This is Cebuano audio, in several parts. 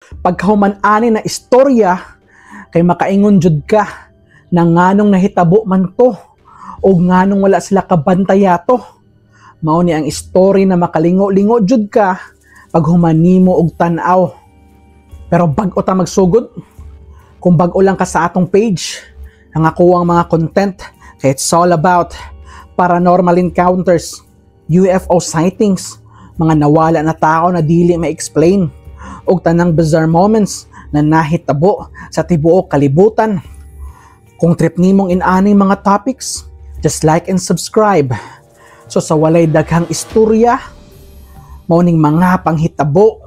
Pagkahuman ani na istorya, kay makaingon jud ka na nganong nahitabo man to o nganong wala sila kabantay ato. Mao ni ang story na makalingo-lingo jud ka pag humanimo og tan-aw. Pero bag-o ta magsugod, kung bag-o lang ka sa atong page, ang ako ang mga content kay it's all about paranormal encounters, UFO sightings, mga nawala na tao na dili ma-explain, ug tanang bizarre moments na nahitabo sa tibuok kalibutan. Kung trip nimong inaning mga topics, just like and subscribe. So sa walay daghang istorya, mao ning mga panghitabo.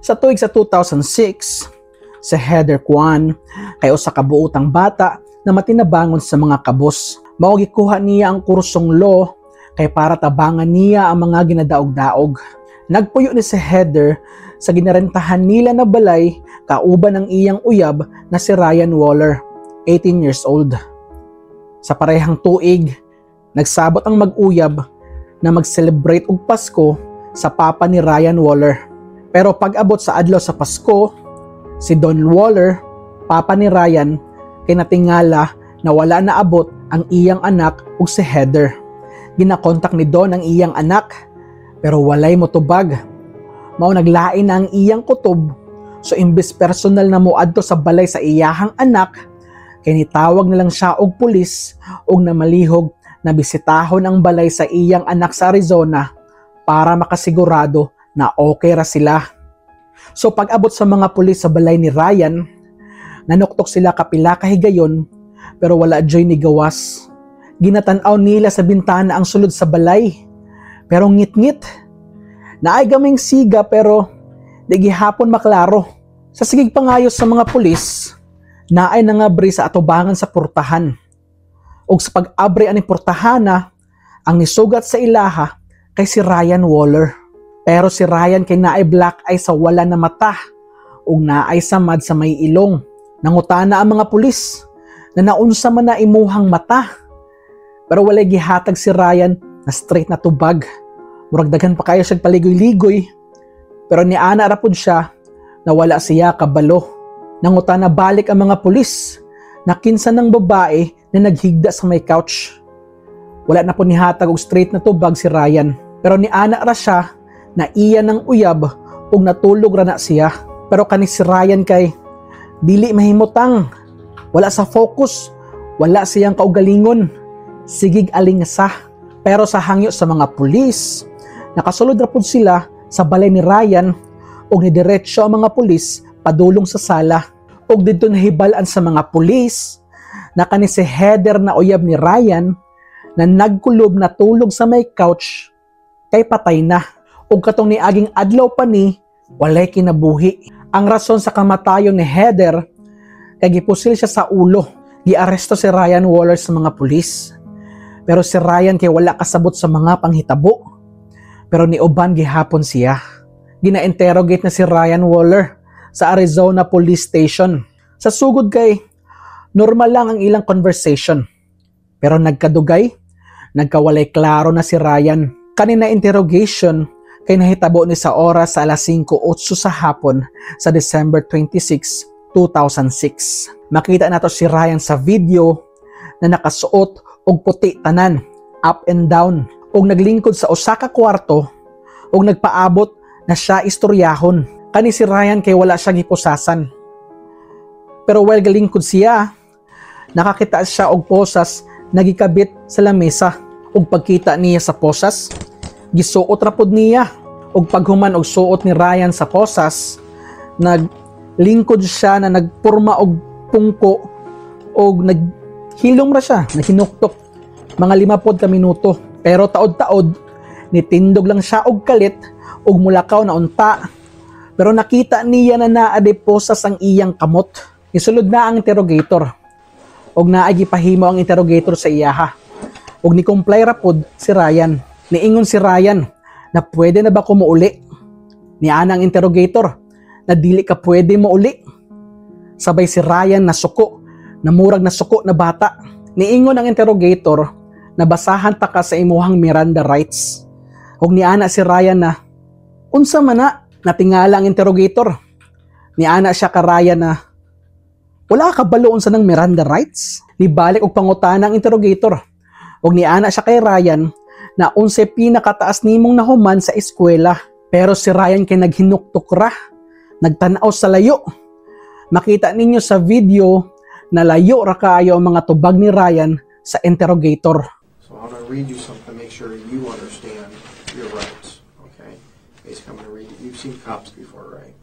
Sa tuig sa 2006, si Heather Kwan kay usa ka buotang bata na matinabangon sa mga kabos. Mao gikuha niya ang kursong law kay para tabangan niya ang mga ginadaog-daog. Nagpuyo ni si Heather sa ginarentahan nila na balay kauban ang iyang uyab na si Ryan Waller, 18 years old. Sa parehang tuig, nagsabot ang mag-uyab na mag-celebrate og Pasko sa papa ni Ryan Waller. Pero pag-abot sa adlaw sa Pasko, si Don Waller, papa ni Ryan, kinatingala na wala na abot ang iyang anak ug si Heather. Ginakontak ni Don ang iyang anak, pero walay motubag. Mao naglain na ang iyang kutob, so imbes personal na moadto sa balay sa iyahang anak, kay nitawag na lang siya og pulis ug namalihog na bisitahon ang balay sa iyang anak sa Arizona para makasigurado na okay ra sila. So pag-abot sa mga pulis sa balay ni Ryan, nanuktok sila kapila kahigayon pero wala joy ni gawas. Ginatan-aw nila sa bintana ang sulod sa balay pero ngit-ngit. Naay gaming siga pero di gihapon maklaro. Sa sigig pangayos sa mga pulis, naay nangabri sa atubangan sa portahan. Ug sa pag-abri aning portahana, ang nisugat sa ilaha kay si Ryan Waller. Pero si Ryan kay naay black eye sa wala na mata ug naay samad sa may ilong. Nangutana ang mga pulis na naunsa man na imuhang mata. Pero walay gihatag si Ryan na straight na tubag. Murag daghan pa kayo siyang paligoy-ligoy. Pero niana ra pud siya na wala siya kabalo. Nangutana balik ang mga pulis na kinsa ng babae na naghigda sa may couch. Wala na po nihatag og straight na tubag si Ryan. Pero niana ra siya na iya ng uyab ug natulog ra na siya. Pero kani si Ryan kay dili mahimutang, wala sa focus, wala siyang kaugalingon, sigig alingsa. Pero sa hangyo sa mga pulis, nakasulod ra pud sila sa balay ni Ryan ug nidiretso ang mga pulis padulong sa sala. Ug didto nahibal-an sa mga pulis na kani si Heather na uyab ni Ryan na nagkulob na tulog sa may couch kay patay na. Ug katong niaging adlaw pa ni walay kinabuhi. Ang rason sa kamatayon ni Heather kay gipusil siya sa ulo. Giaresto si Ryan Waller sa mga pulis. Pero si Ryan kay wala kasabot sa mga panghitabo. Pero niuban gihapon siya. Gina-interrogate na si Ryan Waller sa Arizona Police Station. Sa sugod kay normal lang ang ilang conversation. Pero nagkadugay, nagkawalay klaro na si Ryan. Kanina interrogation kay nahitabo ni sa oras sa alas 5:08 sa hapon sa December 26, 2006. Makita nato si Ryan sa video na nakasuot og puti tanan, up and down, og naglingkod sa usa ka kwarto og nagpaabot na siya istoryahon. Kani si Ryan kay wala siya gipusasan. Pero while galingkod siya, nakakita siya og posas na gikabit sa lamesa. Og pagkita niya sa posas, gisuot ra pod niya. Og paghuman og suot ni Ryan sa posas, naglingkod siya na nagpurma og pungko og naghilom ra siya, naghinuktok mga 5 pod ka minuto. Pero taod-taod nitindog lang siya og kalit og mulakaw na unta. Pero nakita niya na naa di posas ang iyang kamot. Isulod na ang interrogator og naay gipahimo ang interrogator sa iyaha. Og ni-comply ra pod si Ryan. Niingon si Ryan na pwede na ba kumuuli. Niana ang interrogator na dili ka pwede mo uli. Sabay si Ryan na suko, na murag na suko na bata. Niingon ang interrogator na basahan ta ka sa imuhang Miranda rights. Ug niana si Ryan na, "Unsa man na?" Natingala ang interrogator. Niana siya ka Ryan na, "Wala ka balo unsa ng Miranda rights?" Nibalik og pangutana ang interrogator. Ug niana siya kay Ryan na unsay pinakataas nimong nahuman sa eskwela. Pero si Ryan kay naghinuktok ra, nagtanaw sa layo. Makita ninyo sa video na layo ra kaayo ang mga tubag ni Ryan sa interrogator. So I'm going to read you something to make sure you understand your rights, okay? Basically, I'm going to read you. You've seen Cops before, right?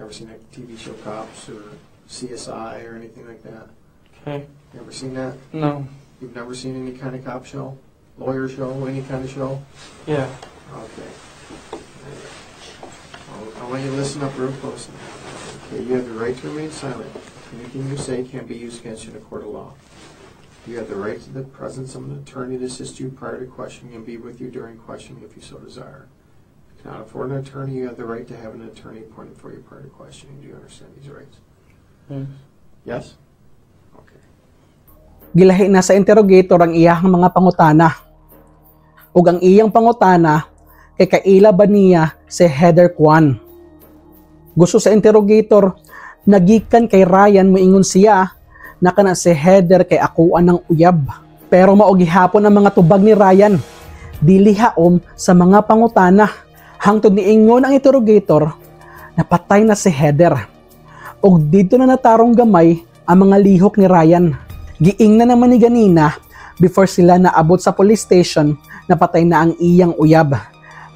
Ever seen a TV show, Cops, or CSI or anything like that? Okay. You ever seen that? No. You've never seen any kind of cop show? Lawyer show? Any kind of show? Yeah. Okay. I want you to listen up real close now. Okay, you have the right to remain silent. Anything you say can be used against you in a court of law. You have the right to the presence of an attorney to assist you prior to questioning and be with you during questioning if you so desire. If you cannot afford an attorney, you have the right to have an attorney appointed for you prior to questioning. Do you understand these rights? Yes. Yes? Okay. Gilahi na sa interrogator ang iyahang mga pangutana. Ug ang iyang pangutana kay kaila ba niya si Heather Kwan. Gusto sa interrogator nagikan kay Ryan moingon siya na kana si Heather kay akuan ng uyab. Pero mao gihapon ang mga tubag ni Ryan. Dili haom sa mga pangutana. Hangtod niingon ang interrogator, napatay na si Heather. Ug dito na natarong gamay ang mga lihok ni Ryan. Giingna naman ni ganina before sila naabot sa police station, napatay na ang iyang uyab.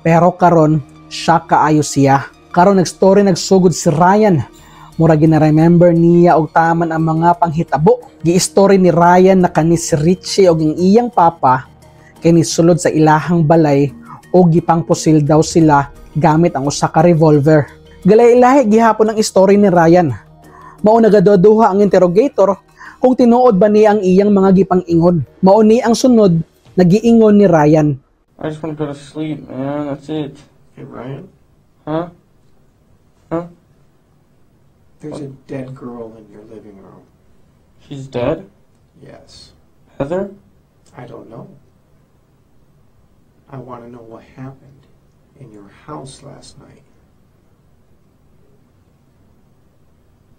Pero karon siya kaayo siya. Karon nagstory nagsugod si Ryan. Mura gina-remember niya og taman ang mga panghitabo. Gi-story ni Ryan na kani si Richie og ang iyang papa kay nisulod sa ilahang balay o gipangpusil daw sila gamit ang usa ka revolver. Galay-lahi gihapon ang story ni Ryan. Mao nagaduduha ang interrogator kung tinuod ba niya ang iyang mga gipang-ingon. Mao ni ang sunod nagiingon ni Ryan. I just want to go to sleep, man. That's it. Hey, Ryan, Huh? Huh? there's a dead girl in your living room. She's dead? Yes. Heather? I don't know. I want to know what happened in your house last night.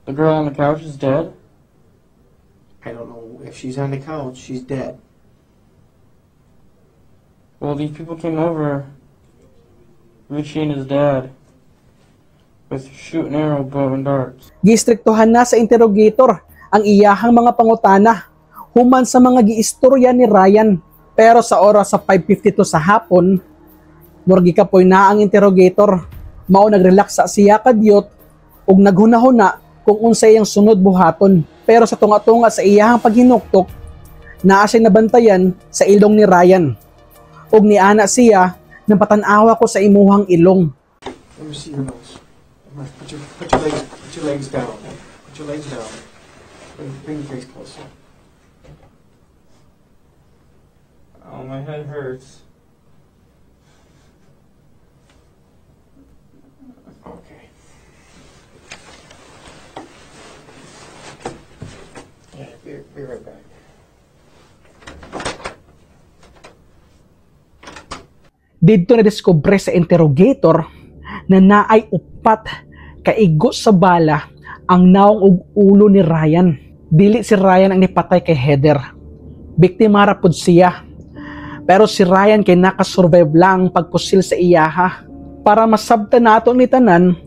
The girl on the couch is dead? I don't know if she's on the couch, she's dead. Well, these people came over, Richie and his dad, with shoot and arrow, bow and darts. Gistriktuhan na sa interrogator ang iyahang mga pangutana human sa mga giistorya ni Ryan. Pero sa oras sa 5:52 sa hapon, murag gikapoy na ang interrogator. Mao nagrelax sa siya kadyot ug naghunahuna kung unsay iyang sunod buhaton. Pero sa tunga-tunga sa iyahang paghinuktok, naa siya nabantayan sa ilong ni Ryan. Ug niana siya nang patan-awa ko sa imuhang ilong. Let me see your nose. Come on, put your legs down. Put your legs down. Bring your face closer. Oh, my head hurts. Okay. Yeah, be right back. Didto na diskubre sa interrogator na naay upat kaigo sa bala ang naong og ulo ni Ryan. Dili si Ryan ang nipatay kay Heather. Biktima ra pud siya. Pero si Ryan kay nakasurvive lang pagpusil sa iyaha. Para masabta nato ni tanan,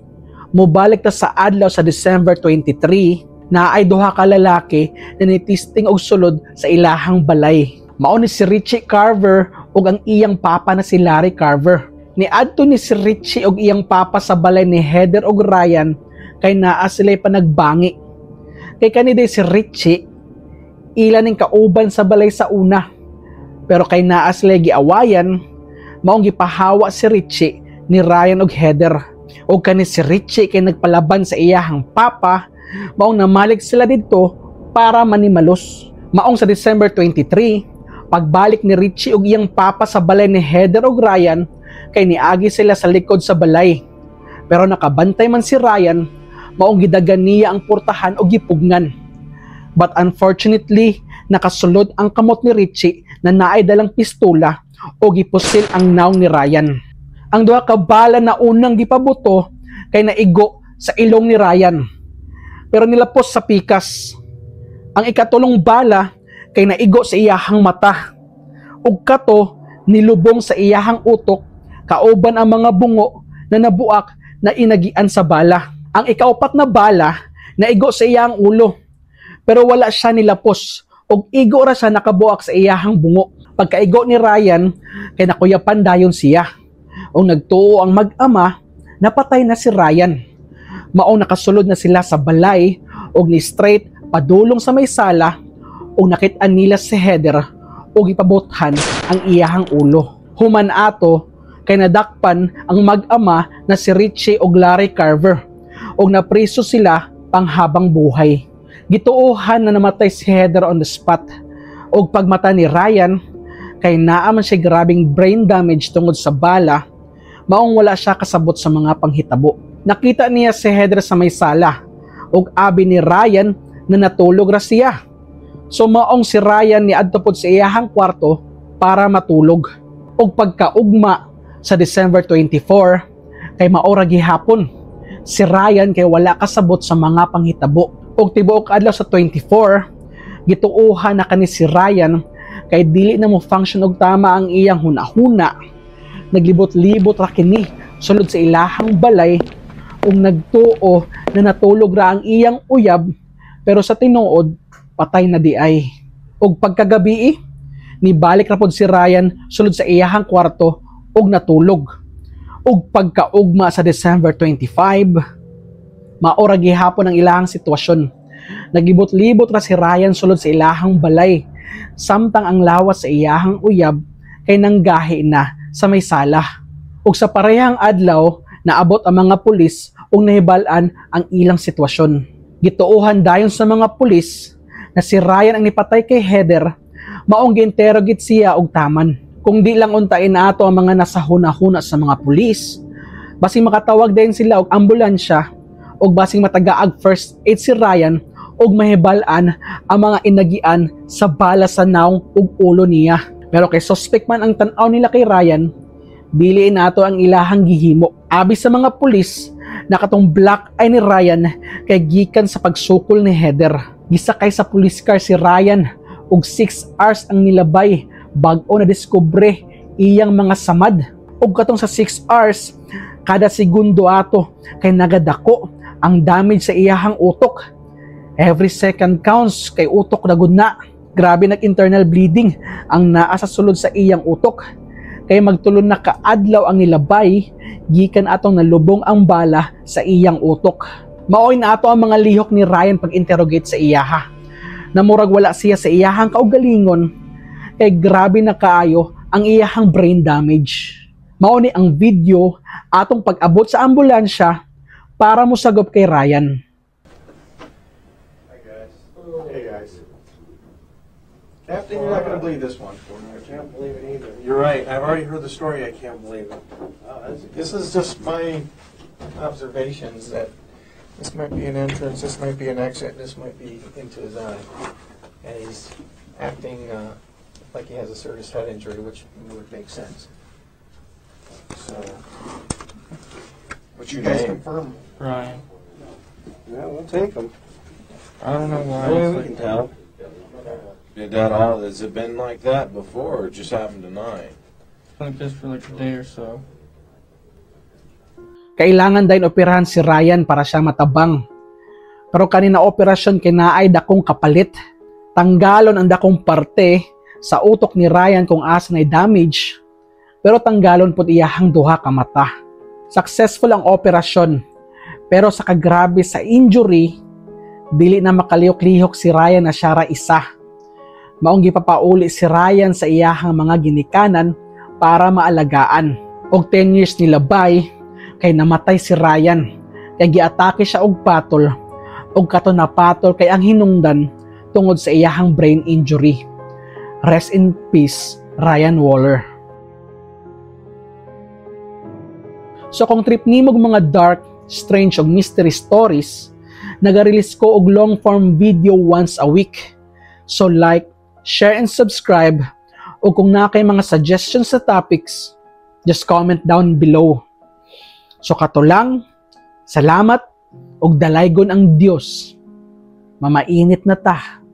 mobalik ta sa adlaw sa December 23 na ay duha ka lalaki na nitisting og sulod sa ilahang balay. Mao ni si Richie Carver ug ang iyang papa na si Larry Carver. Niadto ni si Richie og iyang papa sa balay ni Heather og Ryan kay naa sila'y panagbangi. Kay kani day si Richie ila ning kauban sa balay sa una. Pero kay naa sila'y giawayan, maong gipahawa si Richie ni Ryan og Heather. Og kani si Richie kay nagpalaban sa iyahang papa, maong namalig sila didto para manimalos. Maong sa December 23, pagbalik ni Richie og iyang papa sa balay ni Heather og Ryan, kay niagi sila sa likod sa balay. Pero nakabantay man si Ryan, maong gidagan niya ang portahan og gipugnan. But unfortunately, nakasulod ang kamot ni Richie na naay dalang pistola o gipusil ang nawong ni Ryan. Ang duha ka bala na unang gipabuto kay naigo sa ilong ni Ryan, pero nilapos sa pikas. Ang ikatulong bala kay naigo sa iyahang mata. Ug kato nilubong sa iyahang utok kauban ang mga bungo na nabuak na inagian sa bala. Ang ikaupat na bala naigo sa iyahang ulo, pero wala siya nilapos ug igo ra siya nakabuak sa iyahang bungo. Pagkaigo ni Ryan kay nakuyapan dayon siya. Ug nagtuo ang mag-ama napatay na si Ryan. Maong nakasulod na sila sa balay ug ni straight padulong sa may sala ug nakit-an nila si Heather ug gipabuthan ang iyahang ulo. Human ato kay nadakpan ang mag-ama na si Richie ug Larry Carver ug napriso sila panghabang buhay. Gituohan na namatay si Heather on the spot. Ug pagmata ni Ryan kay naa man siya grabing brain damage tungod sa bala, maong wala siya kasabot sa mga panghitabo. Nakita niya si Heather sa may sala ug abi ni Ryan na natulog ra siya. So maong si Ryan niadto pod sa iyahang kwarto para matulog. Ug pagkaugma sa December 24 kay mao ra gihapon. Si Ryan kay wala kasabot sa mga panghitabo. Ug tibuok adlaw sa 24, gituohan na kani si Ryan kay dili na mo function og tama ang iyang hunahuna. Naglibot-libot ra kini sulod sa ilahang balay ug nagtuo na natulog ra ang iyang uyab, pero sa tinuod patay na diay. Ug pagkagabi, nibalik ra pod si Ryan sulod sa iyahang kwarto ug natulog. Ug pagkaugma sa December 25, mao ra gihapon ang ilahang sitwasyon. Naglibot-libot ra si Ryan sulod sa ilahang balay samtang ang lawas sa iyahang uyab kay nanggahi na sa may sala. Ug sa parehang adlaw, naabot ang mga pulis ug nahibal-an ang ilang sitwasyon. Gituohan dayon sa mga pulis na si Ryan ang nipatay kay Heather, maong gi-interrogate siya og taman. Kung di lang untain na ato ang mga nasa huna-huna sa mga pulis, basing makatawag din sila og ambulansya og basing matagaag first aid si Ryan og mahibal-an ang mga inagian sa bala sa nawong ug ulo niya. Pero kay suspect man ang tan-aw nila kay Ryan, dili nato ang ilahang gihimo. Abi sa mga pulis na katong black eye ni Ryan kay gikan sa pagsukol ni Heather. Gisakay sa police car si Ryan ug 6 hours ang nilabay bag-o na diskubre iyang mga samad. Ug katong sa 6 hours, kada segundo ato kay nagadako ang damage sa iyahang utok. Every second counts kay utok na gud na. Grabe nag-internal bleeding ang naa sa sulod sa iyang utok. Kay magtulon na kaadlaw ang nilabay gikan atong nalubong ang bala sa iyang utok. Maoy na ato ang mga lihok ni Ryan pag-interrogate sa iyaha. Namurag wala siya sa iyahang kaugalingon kay grabe na kaayo ang iyahang brain damage. Mao ni ang video atong pag-abot sa ambulansya para mosagop kay Ryan. Hi guys. Hey guys. Captain, you're not gonna believe this one. I can't believe it either. You're right. I've already heard the story. I can't believe it. This is just my observations that this might be an entrance, this might be an exit, this might be into his eye. And he's acting like he has a serious head injury, which would make sense. So, What's your you guys name? Confirm. Ryan. Yeah, we'll take him. I don't know why Yeah, it's we like can that. tell. Did that all? Has it been like that before, or just happened tonight? It's been like this for like a day or so. Kailangan dayon operahan si Ryan para siya matabang. Pero kanina operasyon kay naay dakong kapalit. Tanggalon ang dakong parte sa utok ni Ryan kung asa na damage, pero tanggalon pud iyahang duha ka mata. Successful ang operasyon. Pero sa kagrabe sa injury, dili na makalihok-lihok si Ryan na siya ra isa. Maong gipapauli si Ryan sa iyahang mga ginikanan para maalagaan. Og 10 years nilabay, kay namatay si Ryan. Kay giatake siya og patol og kato napatol kay ang hinungdan tungod sa iyahang brain injury. Rest in peace, Ryan Waller. So kung trip nimo og mga dark, strange ug mystery stories, naga-release ko og long form video once a week. So like, share and subscribe, o kung naa kay mga suggestions sa topics, just comment down below. So kato lang, salamat ug dalaygon ang Dios. Mamainit na ta.